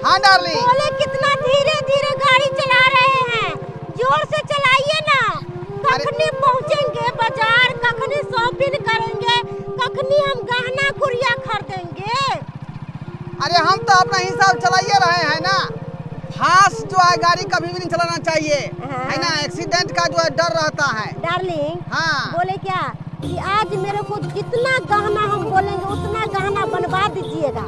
हाँ डार्लिंग। बोले कितना धीरे धीरे गाड़ी चला रहे हैं, जोर से चलाइए ना। कखनी पहुंचेंगे बाजार, कखनी शॉपिंग करेंगे, कखनी हम गहना गुड़िया खरीदेंगे। अरे हम तो अपना हिसाब चलाइए रहे हैं ना। फास्ट जो है गाड़ी कभी भी नहीं चलाना चाहिए। हाँ। है ना, एक्सीडेंट का जो है डर रहता है। डार्लिंग। हाँ। बोले क्या कि आज मेरे को जितना गहना हम बोलेंगे उतना गहना बनवा दीजिएगा,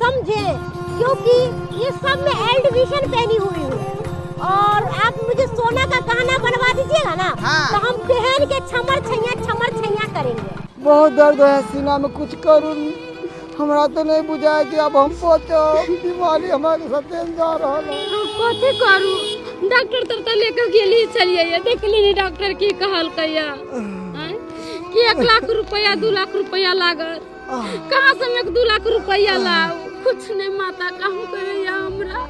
समझे? क्योंकि ये सब मैं एल्डविशन पहनी हुई हूँ और आप मुझे सोना का गहना बनवा दीजिएगा ना। हाँ। तो हम पहन के छमर छैया करेंगे। बहुत दर्द है सीना में, कुछ करू। हमरा तो नहीं बुझाए कि अब हम पहुँचब, बीमारी हमारे साथे जा रहल है। हम कथी करू? डॉक्टर तर तऽ लेके गेली छलियै, देखली नहीं डॉक्टर की कहलकैया आँय? कि 1 लाख रुपया 2 लाख रुपया लागत। कहाँ से हम 1-2 लाख रुपया लाऊ? कुछ नहीं माता काम करैया हमरा।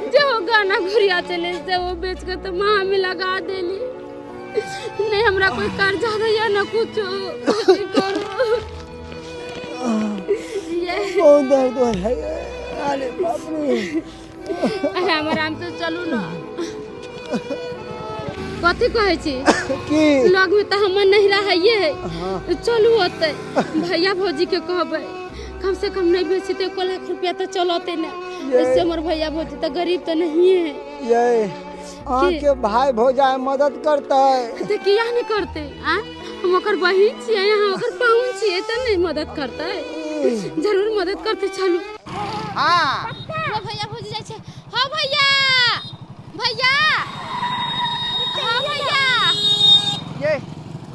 जे हो गहना गुड़िया चले से वो बेच के तो महा में लगा देली। नहीं हमरा कोई कर्जा दैया ना कुछ। कथी करू ये? बहुत दर्द है, अरे बाप रे। आराम आराम से चलू ना। कथी कहै छी? की? लग में तऽ हमर नहिरा हइये है। हाँ। चलू ओतै, भैया भौजी के कहबै। कम से कम नहीं बेची तो 1 लाख रुपया तऽ चलते ने। ऐसे हमर भैया भौजी तऽ गरीब तऽ नहीं है। ये अहाँके भाई भौजाई मदद करतै? तऽ किया नहीं करते आ? हम ओकर बहिन छियै, अहाँ ओकर पाहुन छियै, तऽ नहीं मदद करतै? जरूर मदद करतै, चलू। हाँ। हाँ, भैया भौजी जाइ छै। हाँ भैया, भैया, हाँ भैया। ये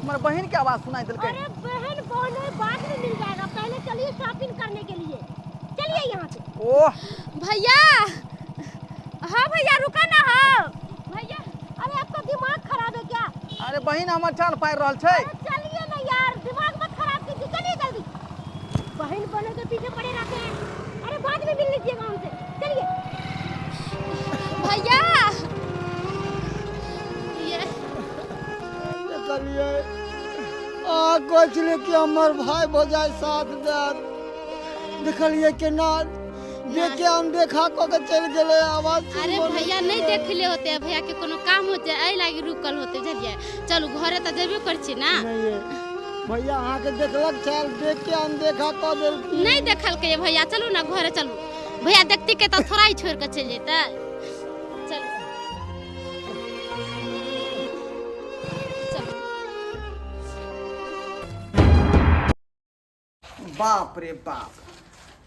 हमार बहन के आवाज सुनाई दिलकै। अरे बहन बोले बाद में मिल जाएगा, पहले चलिए शॉपिंग करने के लिए, चलिए यहाँ से। ओह। भैया, हाँ भैया, रुका ना। हाँ भैया। अरे आपका दिमाग खराब है क्या? अरे बहन, हमर चाल पारि रहल छै। अरे चलिए ना यार, दिमाग मत खराब कीजिए, चलिए जल्दी। बहन बहनों के पीछे पड़े रहते हैं। अरे बाद में मिल लीजिएगा उनसे, चलिए। भैया, ये देखलियै, अहाँ कहै छलियै कि हमर भाई भौजाई साथ देत, देखलियै केना देखे अनदेखा कऽ के चलि गेलै आवाज। अरे भैया नहीं देखले होते, भैया के कोनो काम होते, एहि लागी रुकल होते, बुझलियै? चलू घरे तऽ जेबे करै छी ना। नहि ये, भैया अहाँके देखलक छल, देख के अनदेखा कऽ देलखिन। नहीं देखलकै भैया, चलू ना घरे चलू। भैया देखती के तऽ थोड़ा ही छोड़ के चलि जेतै। चलू चलू। बाप रे बाप,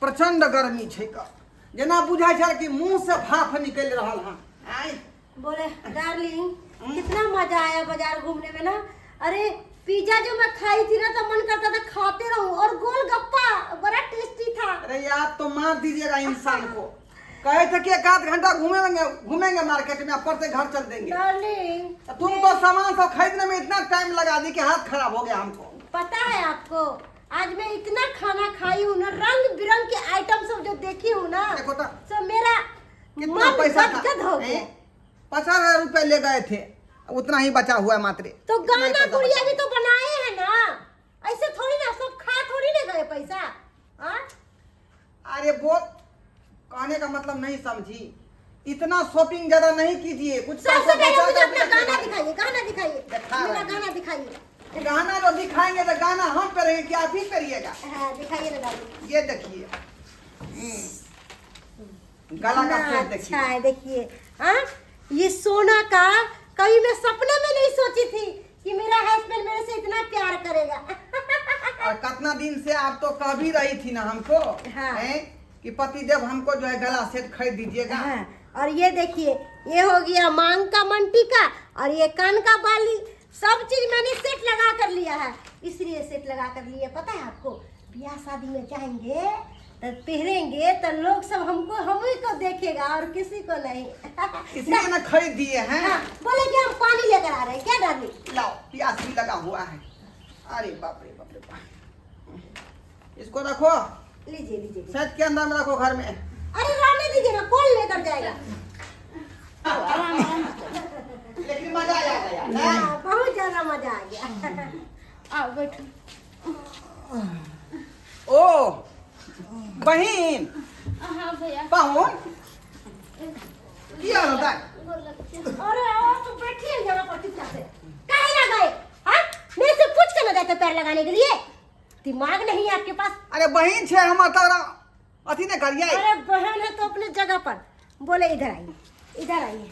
प्रचंड गर्मी छै क, जेना बुझाइ छल कि मुंह से भाफ निकलि रहल हन आय। बोले डार्लिंग, कितना मजा आया बाजार घूमने में ना। अरे पिज्जा जो मैं खाई थी ना तो मन करता था खाते रहूं, और गोलगप्पा बड़ा टेस्टी था। अरे यार, तो मार दीजिएगा इंसान को। कहे थे कि एक आध घंटा घूमेंगे घूमेंगे मार्केट में, ऊपर से घर चल देंगे। डार्लिंग। तो तुम तो सामान सब खरीदने में इतना टाइम लगा दी कि हाथ खराब हो गया हमको। पता है आपको, आज मैं इतना खाना खाई हूँ ना, रंग बिरंग के आइटम सब जो देखी हूँ ना, देखो तो तो मेरा कितना मन पैसा था? गदगद हो गया। हैं? 50,000 रुपए ले गए थे, उतना ही बचा हुआ है मात्र। तो इतना ही गहना पैसा गुड़िया बचा। भी तो बनाए हैं ना, ऐसे थोड़ी ना सब खा थोड़ी ना गए पैसा, हाँ? अरे वो कहने का मतलब नहीं समझी। इतना शॉपिंग ज्यादा नहीं कीजिए, कुछ सबसे पैसा पहले बचा मुझे कर अपना भी गाना रखिए। दिखाइए, गाना दिखाइए। दिखा मेरा रहे हैं। गाना दिखाइए। गाना जो दिखाएंगे तो गाना हम पहरेंगे कि आप ही पहरिएगा? हाँ, दिखाइए ना दादी। ये देखिए, गला का कितना सेट अच्छा देखिए। है, देखिए। हाँ, ये सोना का कभी मैं सपने में नहीं सोची थी कि मेरा हस्बैंड मेरे से इतना प्यार करेगा। और कितना दिन से आप तो कह भी रही थी ना हमको, हाँ। हैं, कि पतिदेव हमको जो है गला सेट खरीद दीजिएगा। हाँ, और ये देखिए, ये हो गया मांग का मंटीका और ये कान का बाली। सब चीज मैंने सेट लगा कर लिया है। इसलिए सेट लगा कर लिया, पता है आपको, ब्याह शादी में जाएंगे तो पहनेंगे तो लोग सब हमको, हम ही को देखेगा और किसी को नहीं। इसलिए ना खरीद दिए हैं। हाँ, बोले कि हम पानी लेकर आ रहे हैं क्या डार्लिंग? लाओ, प्यास भी लगा हुआ है। अरे बाप रे बाप रे बाप, इसको रखो। लीजिए, लीजिए, लीजिए। सेट के अंदर में रखो घर में। अरे रहने दीजिए ना, कौन लेकर जाएगा? लेकिन मजा आ गया नहीं? हाँ, बहुत ज्यादा मजा आ गया। आओ बैठू। ओ बहिन। हाँ, भैया। पाहुन की हाल दाई? अरे और तुम बैठी है यहाँ पर चुपचाप से, काहे ना गए? हाँ, मेरे से पूछ के ना जाते पैर लगाने के लिए, दिमाग नहीं है आपके पास। अरे बहिन छे हमर, तोरा अथी नहीं करिए। अरे बहन है तो अपने जगह पर बोले। इधर आइए, इधर आइए।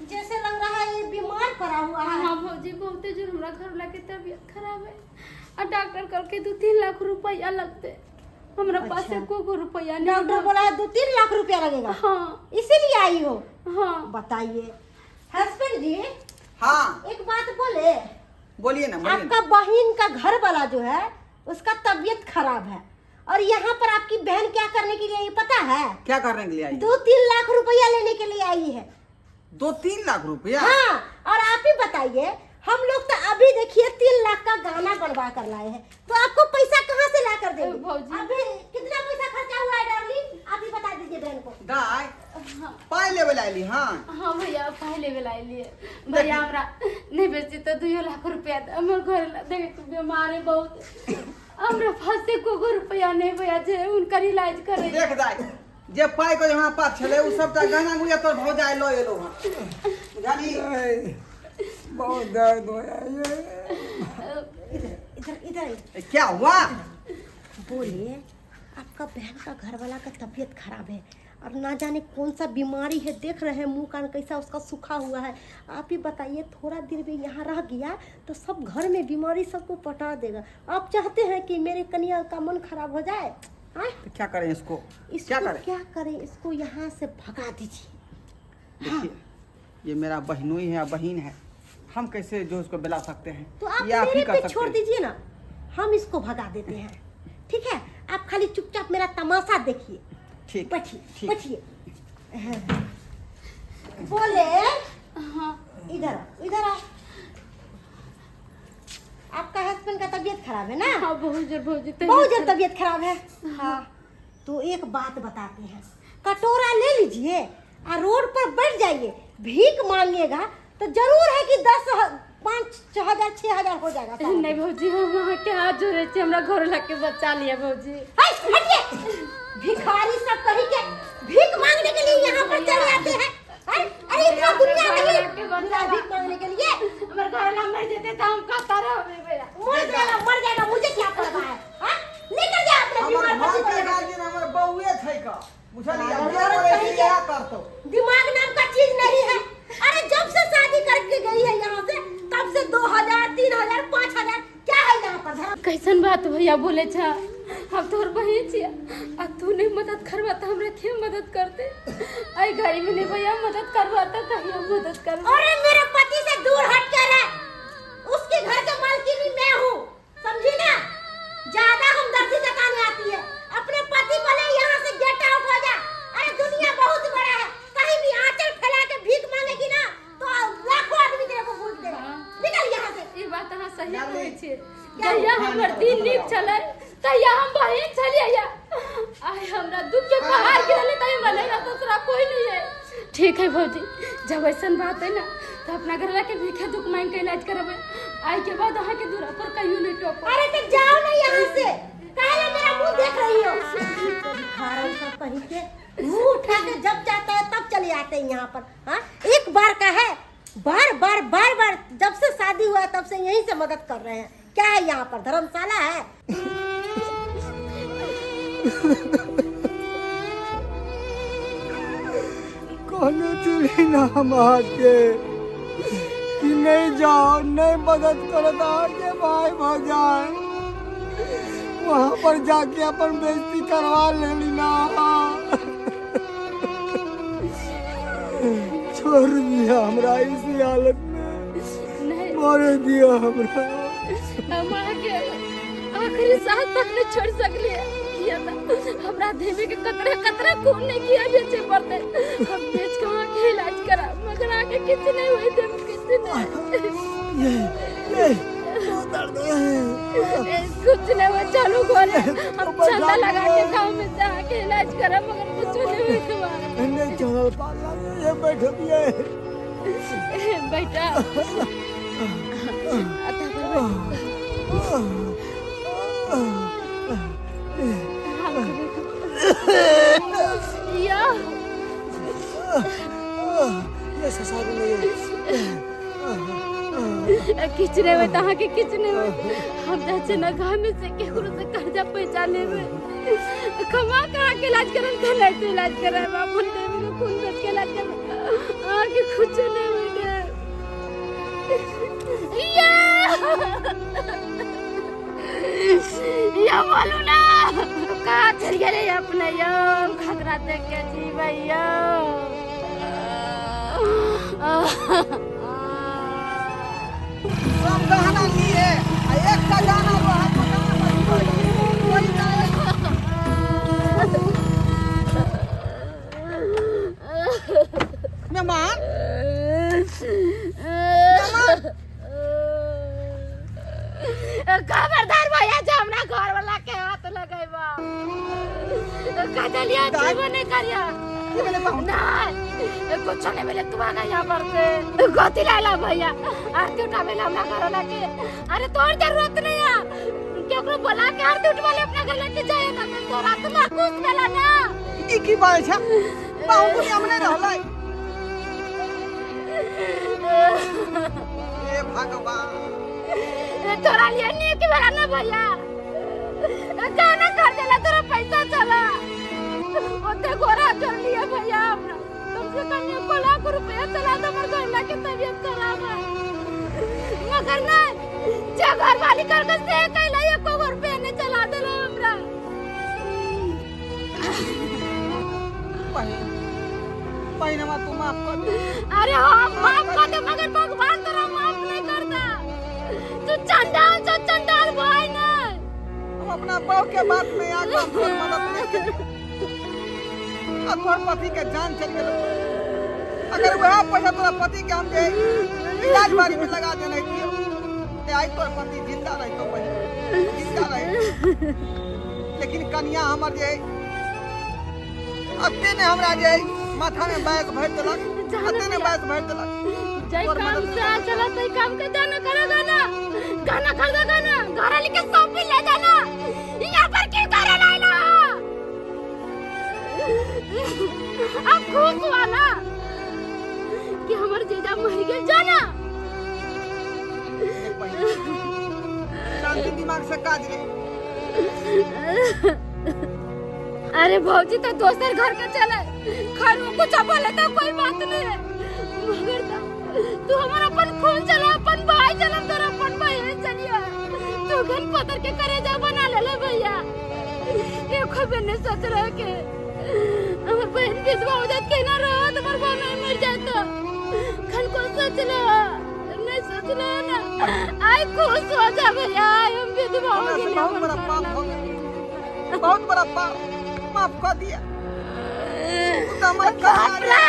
जैसे लग रहा है ये बीमार पड़ा हुआ है। हाँ भौजी, बहुते जोर हमरा घर वाला के तबियत खराब है आ डॉक्टर करके 2-3 लाख रुपया लगते, हमरा पास अच्छा। एको गो रुपया नहीं। डॉक्टर बोला है 2-3 लाख रुपया लगेगा? हाँ। इसीलिए आई हो? हाँ। बताइए हस्बैंड जी। हाँ। एक बात बोले। बोलिए ना, बोलिए ना। आपका बहन का घर वाला जो है उसका तबीयत खराब है और यहाँ पर आपकी बहन क्या करने के लिए आई पता है? क्या करने के लिए आई? 2-3 लाख रुपया लेने के लिए आई है। 2-3 लाख रुपया? हाँ, और आप ही बताइए, हम लोग तो अभी देखिए 3 लाख का गाना बनवा कर लाए हैं, तो आपको पैसा कहाँ से ला कर देंगे? भौजी। अभी कितना पैसा खर्चा हुआ है डार्लिंग, आप ही बता दीजिए बहन को। दाई पाई लेवे ला आइली? हाँ। हाँ भैया, पाई लेवे ला आइलिए भैया। हमरा नहीं बेची तो 2 लाख रुपया दे। हमर घर ला देख बीमार है बहुत, हमरा पास एको गो रुपया नहीं भैया जे उनकर इलाज करे। देख दाई, जे पाई को हमरा पास छले उ सबटा गहना गुड़िया तोर भौजाई ल एलो हन, बुझली? बहुत दर्द हो है। इधर इधर इधर आइए। ए, क्या हुआ? बोले आपका बहन का घर वाला का तबीयत खराब है और ना जाने कौन सा बीमारी है, देख रहे हैं मुंह कान कैसा उसका सूखा हुआ है। आप ही बताइए, थोड़ा देर भी यहाँ रह गया तो सब घर में बीमारी सबको पटा देगा। आप चाहते हैं कि मेरे कन्या का मन खराब हो जाए? हाँ? तो क्या करें इसको? इसको क्या करें? क्या करें इसको, यहाँ से भगा दीजिए। देखिए, ये मेरा बहनोई है या बहन है, हम कैसे जो उसको बुला सकते हैं? तो आप ये आप ही मेरे कर पे सकते छोड़ हैं। दीजिए ना, हम इसको भगा देते हैं, ठीक है? आप खाली चुपचाप मेरा तमाशा देखिए। ठीक। बैठिए। ठीक। बैठिए। बोले हाँ। इधर आओ, इधर आओ। आपका हस्बैंड का तबीयत खराब है ना? हाँ, बहुत जोर भौजी। बहुत जोर तबीयत खराब है। हाँ, तो एक बात बताते हैं, कटोरा ले लीजिए और रोड पर बैठ जाइए, भीख मांगिएगा तो जरूर है कि 10 5 हजार 6 हजार हो जाएगा सारा। नहीं भौजी, हम वहाँ के हाथ जोड़े छी, हमरा घर ला के बचा लिया भौजी। हाय, हटिए। भिखारी सब कहीं के भीख मांगने के लिए यहाँ पर चले आते हैं। अरे अरे, इतना दुनिया नहीं मिला भीख मांगने के लिए। हमर घर ला मर जेते त हम कतऽ रहबै भैया? मर जाएगा, मर जाएगा, मुझे क्या परवाह है? हाँ? लेकर जा अपने हमर बीमार घर पति को के लेकर। गार्जियन हमर बउए छै का, बुझलियै? अरे, जे बोले कहीं छै के- इएह करतौ। दिमाग नाम का चीज नहीं है। अरे जब से शादी करके गई है यहाँ से, तब से 2000, 3000, 5000 क्या है यहाँ पर धर्म? कैसन बात भैया बोले छा? हम तोहर बहिन छियै आ तू नहीं मदद करबा त हमरा के मदद करते? आई घड़ी में नहीं भैया मदद करबा त कहिया मदद करबा? अरे मेरे पति से दूर हट कर रह, उसके घर के मालकिनी मैं हूँ, समझी ना? ज्यादा हमदर्दी जताने आती है। अपने पति को ले यहाँ से गेट आउट हो जा। अरे दुनिया बहुत बड़ा है, कहीं भी आंचल फैला के भीख मांगेगी ना तो लाखों आदमी तेरे को भूख देगा। हाँ। निकल यहाँ से। ई बात अहाँ सही डार्लिंग। कहै छियै। जहिया हमर दिन नीक छलै तहिया हम बहिन छलियै। आइ हमरा दुख के पहाड़ गिरलै तहिया हमरा नैहरा ससुरा कोई नहीं है। ठीक है भौजी, जब ऐसन बात है ना तो अपना घर के भीखे दुख मांग के इलाज करबै। आइ के बाद अहाँ के दूरा पर कहियो नहीं टोको। अरे तो जाओ ना यहाँ से, काहे मेरा मुंह देख रही हो? भिखारन सब कहीं के, मुंह उठा के जब जाता है तब चले आते हैं यहाँ पर। हाँ, एक बार का है, बार बार बार बार, जब से शादी हुआ है तब से यहीं से मदद कर रहे हैं। क्या है यहाँ पर, धर्मशाला है? कहने चली ना हम अहाँके कि नहीं जाओ, नहीं मदद करत अहाँके भाई भौजाई। वहाँ पर जाके अपन बेइज्जती करवा लेली ना। छोड़ दिया हमरा इसी हालत में। नहीं। मारे दिया हमरा। हम अहाँके आखिरी सांस तक नहीं छोड़ सकलियै, किया त हमरा देह के कतरा कतरा खून नहीं किया बेचे पड़ते। हम बेच के अहाँके इलाज करा, मगर अहाँके किछु नहीं होइत, किछु नहीं। ये बहुत दर्द है। कुछ नहीं हुआ, चलू घरे। हम चंदा लगा के गाँव में से अहाँके इलाज करा, मगर कुछ नहीं हुआ। नहीं चलल पाला, ये बैठो ये। बेटा, आता पर बैठो। ये ससारू नहीं। किछु नहि होइत अहाँके, किछु नहि होइत। हम जाइ छियै ने गामे से केकरो से कर्जा पैसा लेबै, कमा के अहाँके इलाज करब, केनाहितो इलाज करायब, अपन देहमे खून बेच के इलाज करब, अहाँके कुछो नहि होइत। या या बोलू ना, कहाँ चलि गेलै अपने यौ? खतरा देख के जीबै यौ। सब गहना लिए आ एकटा गहना रहत तो कहाँ बचबै? कोई नहि। मेहमान, मेहमान। खबरदार भैया जे हमरा घर वाला के हाथ लगेबा, कदलिया जीवन नहीं करिया। की भेलै पाहुन? नहीं, कुछ नहीं मिले। तू आ यहाँ पर से गोती लाला भैया, आरती उठावे ला हमरा घर वाला के। अरे तोर जरूरत नहीं है, केकरो बोला के आरती उठवा ले अपना घर लेके जाए ना, तोरा तो माकूस भेला ना। ई की बात छै पाहुन? दुनिया में नहीं रहलै? हे भगवान, तोरा लिए नीक भेला ना भैया, गाना कर देला, तोरा पैसा चला ओते गोरा कर लिए भैया। हमरा कम से कम 1 लाख रुपया चला दो, हमर घर के तबीयत खराब है। मगर नहीं, जे घर वाली कर के से कैला एको गो रुपया नहीं चला देला हमरा। बहिन, बहिन, हमरा तू माफ कर दे। अरे हम माफ कर दे, मगर भगवान तोरा माफ नहीं करता। तू चंडाल छो, चंडाल भाई ना। हम अपना बहू के बात में आके हम तोर मदद नहीं केलियो आ तोहर पति के जान चल गेल। अगर वह पैसा तोरा पति के हम जे इलाज बारी में लगा देने रहितियो ते आई तोहर पति जिंदा रहितो बहिन, जिंदा रहितो। लेकिन कनिया हमर जे अते ने हमरा जे माथा में बैग भरि देलक, अते ने बैग भरि देलक। जय तोहर काम मदद से आ चला सही काम के जाना करेगा ना, गाना खरीदेगा ना, घर वाली के सब भी ले जाना। यहाँ पर क्यों करे लाइला? अब खुश हुआ ना कि हमर जीजा मर गेल? जाना। देख बहिन, शांति दिमाग से काज ले। अरे भौजी तो दोसर घर के चले, खैर वो कुछ बोले तो कोई बात नहीं है, मगर तो तू हमारा अपन खून चला, अपन भाई चला, तोरा अपन बहन चलिया। तू घन पत्थर के करेजा बना ले ले भैया। एक बेर नहीं सोच रहे के हमर बहन विधवा हो जात, के ना रहत, हमर बहन मर जात। खन को सोच ले नहीं सोच ले ना। आई खुश हो जा भैया, आई हम विधवा हो हमरा से गेली। बहुत बड़ा पाप हो गया, बहुत बड़ा पाप, माफ कर दिया। तू तो हमर बाप कनिया रे।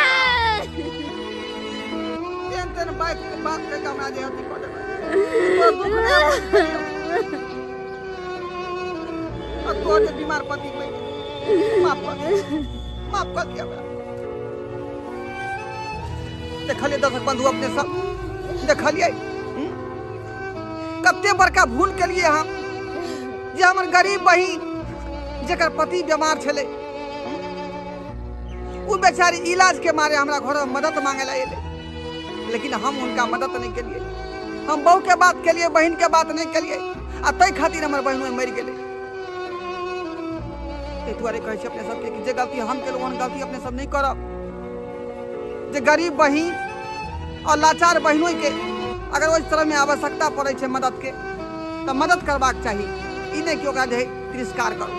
तेन तेन बात बात कह के हमरा जे अथी कऽ देबै, तोर दुख नहि बुझि पेलियौ। आ तोहर जे बीमार पति मरि गेल, माफ कर दिया, माफ कर दिया हमरा। देखलियै दर्शक बंधु अपने सब, देखलियै हम्म? कते बड़का भूल केलियै हम जे हमर गरीब बहिन जेकर पति बीमार छलै, ओ बेचारी इलाज के मारे हमरा घर में मदद मांगे ला एलै, लेकिन हम हुनका मदद नहीं केलियै। हम बहू के बात केलियै, बहिन के बात नहीं केलियै आ ताहि खातिर हमर बहिन ओहि मरि गेलै। ताहि दुआरे कहै छी अपने सबके कि जे गलती हम केलहुँ ओहन गलती अपने सब नहीं करब। जे गरीब बहिन और लाचार बहिनों के अगर ओहि तरह में आवश्यकता पड़ै छै मदद के तऽ मदद करबाक चाही, ई नहि कि ओकरा जे है तिरस्कार करू।